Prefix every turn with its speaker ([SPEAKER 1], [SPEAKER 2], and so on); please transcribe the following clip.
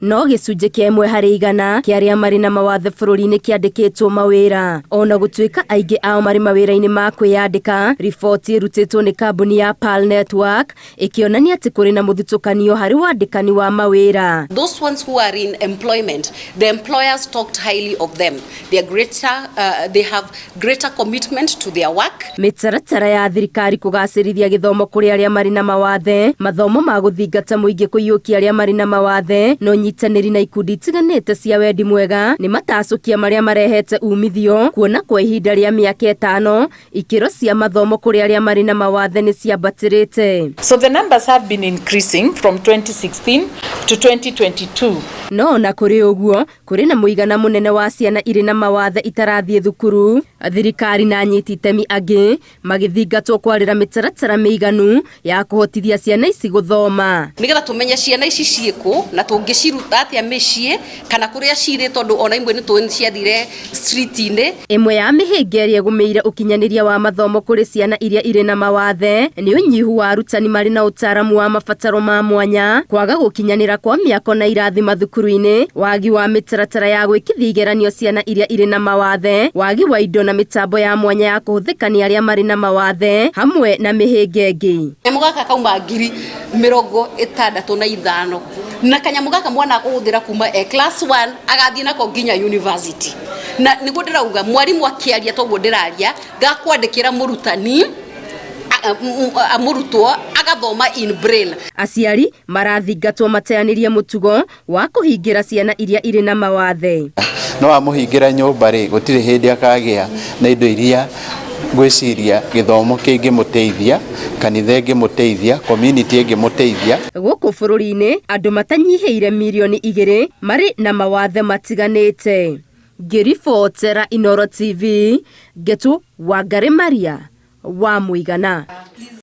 [SPEAKER 1] No gĩcunjĩ kĩa 1% kĩa arĩa marĩ na mawathe bũrũri-inĩ kĩandĩkĩtwo mawĩra. Ona gũtuĩka aingĩ ao marĩ mawĩra-inĩ ma kwĩyandĩka, riboti ĩrutĩtwo nĩ kambuni ya Pearl Network ĩkĩonania atĩ kũrĩ na mũthutũkanio harĩ wandĩkani wa mawĩra.
[SPEAKER 2] Those ones who are in employment, the employers talked highly of them. They are greater, they have greater commitment to their work.
[SPEAKER 1] Mĩtaratara ya thirikari kũgacĩrithia gĩthomo kũrĩ arĩa marĩ na mawathe, mathomo ma gũthingata mũingĩ kũiyũkia arĩa marĩ na mawathe, na ũnyitanĩri na ikundi itiganĩte cia wendi mwega nĩ matacũkia marĩa marehete umithio, kuona kwa ihinda rĩa mĩaka 5 ikĩro cia mathomo kũrĩ arĩa marĩ na mawathe nĩ ciambatĩrĩte.
[SPEAKER 3] So the numbers have been increasing from 2016 to 2022.
[SPEAKER 1] No ona kũrĩ ũguo, kũrĩ na mũigana mũnene wa ciana irĩ na mawathe itarathiĩ thukuru, thirikari na anyiti itemi angĩ magĩthingatwo kwarĩra mĩtaratara mĩiganu ya kũhotithia ciana ici gũthoma.
[SPEAKER 2] Nĩgetha tũmenye ciana ici ciĩkũ na tũngĩciruta atĩa mĩciĩ kana kũrĩa cirĩ, tondũ ona imwe nĩ tũĩ ciathire street-inĩ.
[SPEAKER 1] Ĩmwe ya mĩhĩnga ĩrĩa ĩgũmĩire ũkinyanĩria wa mathomo kũrĩ ciana iria irĩ na mawathe nĩ ũnyihu wa arutani marĩ na ũtaaramu wa mabataro ma mwanya, kwaga gũkinyanĩra kwa mĩako na irathi mathukuru-inĩ, wagi wa mĩtaratara ya gwĩkithia igeranio ciana iria irĩ na mawathe, wagi wa indo na mĩtambo ya mwanya ya kũhũthĩka nĩ arĩa marĩ na mawathe, hamwe na mĩhĩnga ĩngĩ.
[SPEAKER 2] Kanyamũ gaka kauma 65,000, na kanyamũ gaka mwana akũhũthĩra kuma e class 1 agathiĩ nako nginya university. Na nĩguo ndĩrauga mwarimũ akĩaria toguo ndĩraria, gakwandĩkĩra mũrutani, mũrutwo agathoma in braille.
[SPEAKER 1] Aciari marathingatwo mateanĩrie mũtugo wa kũhingĩra ciana iria irĩ na mawathe.
[SPEAKER 4] No wamũhingĩra nyũmba rĩ, gũtirĩ hĩndĩ akagĩa na indo iria ngwĩciria gĩthomo kĩngĩmũteithia, kanitha ĩngĩmũteithia, community ĩngĩmũteithia.
[SPEAKER 1] Gũkũ bũrũri-inĩ andũ matanyihĩire 2 mirioni marĩ na mawathe matiganĩte. Ngĩribotera Inooro TV, Ngetu Wangari Maria wa Mũigana.